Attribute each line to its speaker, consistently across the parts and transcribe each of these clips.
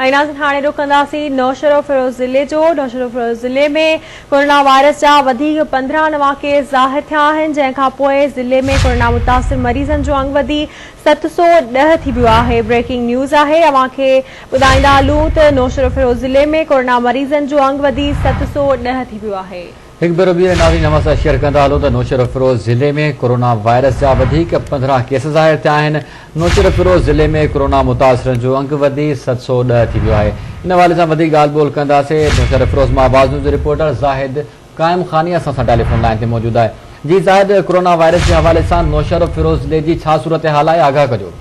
Speaker 1: ۽ ناظرين هاڻي رخ ڪنداسين نوشهروفيروز ضلعي جو، نوشهروفيروز ضلعي ۾ ڪورونا وائرس جا وڌيڪ 15 نوان ڪيس ظاهر ٿيا آهن، جنهن کان پوء ضلعي ۾ ڪورونا متاثر مريضن جو انگ وڌي 710 ٿي ويو آهي، بريڪنگ نيوز آهي اوهان کي ٻڌائيندا هلون ته نوشهروفيروز ضلعي ۾ ڪورونا مريضن جو انگ وڌي 710 ٿي ويو آهي.
Speaker 2: هڪ ڀيرو ٻيهر ناظرين اوهان سان شيئر ڪندا هلون ته نوشهروفيروز ضلعي ۾ ڪورونا وائرس جا وڌيڪ 15 ڪيس ظاهر ٿيا آهن، نوشهروفيروز ضلعي ۾ ڪورونا متاثرن جو انگ وڌي 710 ٿي ويو آهي. ان حوالي سان وڌيڪ ڳالهه ٻولهه ڪنداسين نوشهروفيروز مان آواز نيوز جو رپورٽر زاهد قائم خاني اسان سان ٽيليفون لائين تي موجود آهي. جي زاهد ڪورونا وائرس جي حوالي سان نوشهروفيروز ضلعي جي ڇا صورتحال آهي آگاهه ڪجو.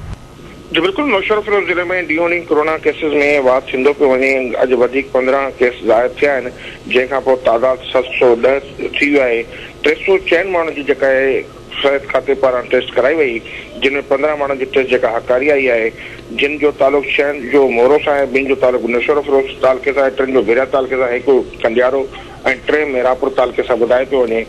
Speaker 3: جي بلڪل نوشهروفيروز ضلعي ۾ ڏينهون ڏينهن ڪورونا ڪيسز ۾ واڌ ٿيندو پيو وڃي اڄ وڌيڪ 15 ڪيس ظاهر ٿيا آهن جنهن کان پوء تعداد 710 ٿي ويو آهي 304 ماڻهن جي جيڪا آهي صحت کاتي پاران ٽيسٽ ڪرائي وئي جن ۾ 15 ماڻهن جي ٽيسٽ جيڪا هاڪاري آئي آهي جن جو تعلق شهر جو مورو سان آهي ٻن جو تعلق نوشهروفيروز تعلقي سان آهي ٽن جو ڀيريا تعلقي سان هڪ ڪنڊيارو ۽ ٽي ميراپور تعلقي سان ٻڌايو پيو وڃي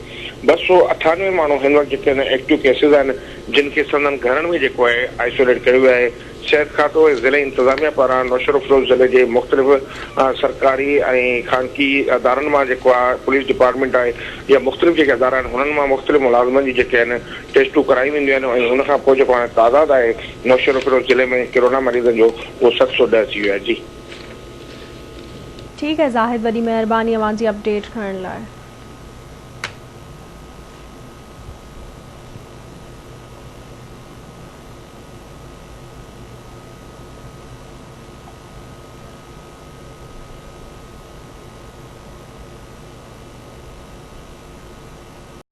Speaker 3: 298 ماڻهو هن وقت جيڪي آهن ايڪٽو ڪيسز آهن جن کي سندن گهرن ۾ جيڪو آهي آئسوليٽ ڪيو ويو آهي، صحت کاتو ۽ ضلعي انتظاميا پاران نوشهروفيروز ضلعي جي مختلف سرڪاري ۽ خانگي ادارن مان جيڪو آهي پوليس ڊپارٽمينٽ آهي يا مختلف جيڪي ادارا آهن هنن مان مختلف ملازمن جي جيڪي آهن ٽيسٽون ڪرايون وينديون آهن ۽ ان کان پوء جيڪو هاڻي تعداد آهي نوشهروفيروز ضلعي ۾ ڪرونا مريضن جو اهو 710 ٿي ويو آهي جي.
Speaker 1: ٺيڪ آهي زاهد وڏي مهرباني اوهان جي اپڊيٽ کڻڻ لاء.